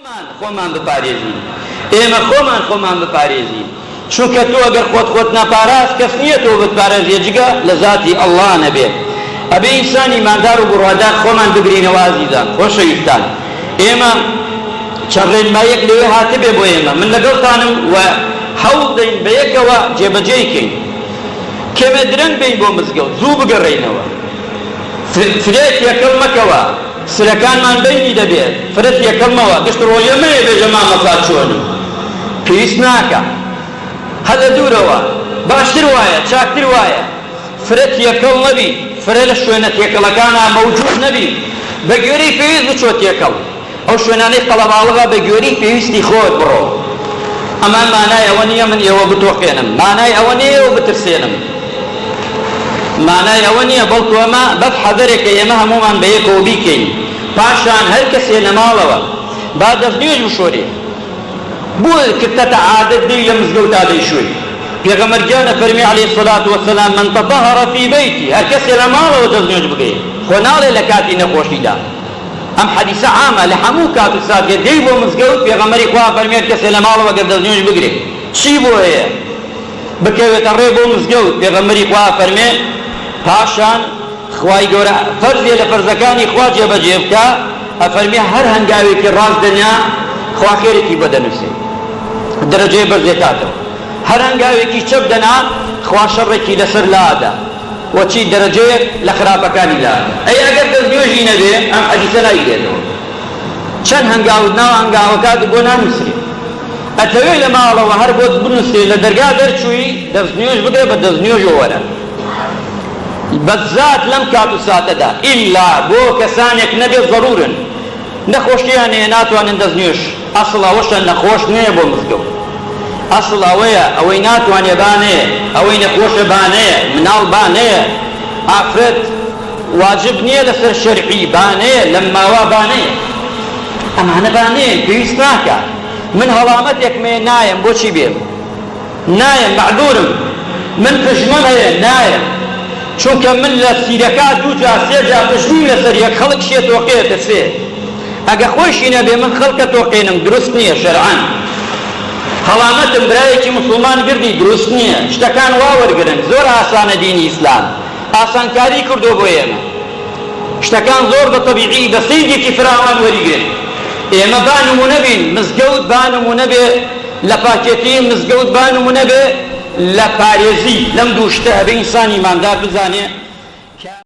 خۆمان خۆمان بپارێزین ئێمە خۆمان خۆمان بپارێزین چونکە تۆ ئەگەر خۆت خۆت نەپاراست کەس نییە تۆ بتپارێزێ جگە لە زاتی اللە نەبێ ئەبێ ئینسان ئیماندار و بڕوادار خۆمان بگرینەوە ئازیزان خۆشەویستان ئێمە چەند ڕێنماییەک لەوێ هاتبێ بۆ ئێمە من لەگەڵتانم و هەوڵ دەین بەیەکەوە جێبەجێی کەین کەمێ درەنگ بێین بۆ مزگەوت زوو بگەڕێینەوە فرێ تێکەڵ مەکەوە سرەکانمان بەینی دەبێت فرە تێکەڵ مەوە گشت ڕۆژێ مەیە بێژە مامۆستا چۆنی پێویست ناکا هەر لە دوورەوە باشتر وایە چاکتر وایە فرە تێکەڵ نەبی فرە لە شوێنە تێکەڵەکانا مەوجود نەبی بە گوێرەی پێویست بچۆ تێکەڵ ئەو شوێنانەی قەڵەباڵغە بە گوێرەی پێویستی خۆت بڕۆ. ئەمە مانای ئەوە نییە من ئێوە بتۆقێنم، مانای ئەوە نییە ئێوە بترسێنم، مانای ئەوە نییە، بەڵکو ئەمە بەس حەزەرێکە ئێمە هەموومان بە یەکەوە بیکەین. پاشان هەر کەسێ لە ماڵەوە با دەستنوێژ بشۆرێ. بۆ کردتە عادەت دێی لە مزگەوتا دەیشۆی؟ پێغەمبەر گیان ئەفەرمێ علیە الصلوە والسلام من تطهر فی بیتی، هەر کەسێ لە ماڵەوە دەستنوێژ بگرێ، خۆ ناڵێ لە کاتی نەخۆشیدا. ئەم حەدیسە عامە لە هەموو کات و ساتێ دێی بۆ مزگەوت پێغەمبەری خوا فەرمی هەر کەسێ لە ماڵەوە گەر دەستنوێژ بگرێ چی بۆ هەیە بکەوێتە ڕێ بۆ مزگەوت پێغەمبەری خوا فەرمێ پاشان خوای گەورە فەرزێ لە فەرزەکانی خوا جێبەجێ بکا ئەفەرمێ هەر هەنگاوێکی ڕاست دەنا خوا خێرێکی بۆ دەنووسێ دەرەجەی بەرزێکاتەوە هەر هەنگاوێکی چەپ دەنا خوا شەڕێکی لەسەر لادا وە چی دەرەجەیەک لە خراپەکانی لادە ئەی ئەگەر دەست نوێژی نەبێ ئەم حەدیسە نایگرێتەوە چەند هەنگاوت ناوە هەنگاوەکاتت بۆ نانوسرێ ئەتەوێ لە ماڵەوە هەر بۆت بنوسرێ لە دەرگا دەرچووی دەست نوێژ بگرە بە دەست نوێژەوە وەرە بەزات لەم کات و ساتەدا ئیلا بۆ کەسانێک نەبێ زەرورن نەخۆشیان هەیە ناتوانن دەست نوێژ ئەسڵ ئەوەشە نەخۆش نەیە بۆ مزگەوت ئەسڵ ئەوەیە ئەوەی ناتوانێ با نەیە ئەوەی نەخۆشە با نەیە مناڵ با نەیە ئافرەت واجب نیە لەسەر شەرعی با نەیە لەم ماوە با نەیە ئەمانە با نەیەن پێویست ناکا من هەڵامەتێکم هەیە نایەم بۆچی بێم نایەم مەعزورم من پژمەم هەیە نایەم چونکە من لە سیرەکا دوو جار سێ جار پژمیم لەسەر یەک خەڵک شێ تۆقێ ترسێ ئەگە خۆیشی نەبێ من خەڵکە تۆقێنم دروست نیە شەرعەن هەڵامەتم برایەکی موسڵمان گردی دروست نیە شتەکان وا وەرگرن زۆر ئاسانە دینی ئیسلام ئاسانکاری کردوە بۆ ئێمە شتەکان زۆر بە تەبیعی بە سەیدێکی فراوان وەریگرن ئێمە با نمونە بین مزگەوت با نمونە بێ لە پاکێتی مزگەوت با نمونە بێ لە پارێزی لەم دوو شتە ئەبێ ئینسان ئیماندار بزانێ.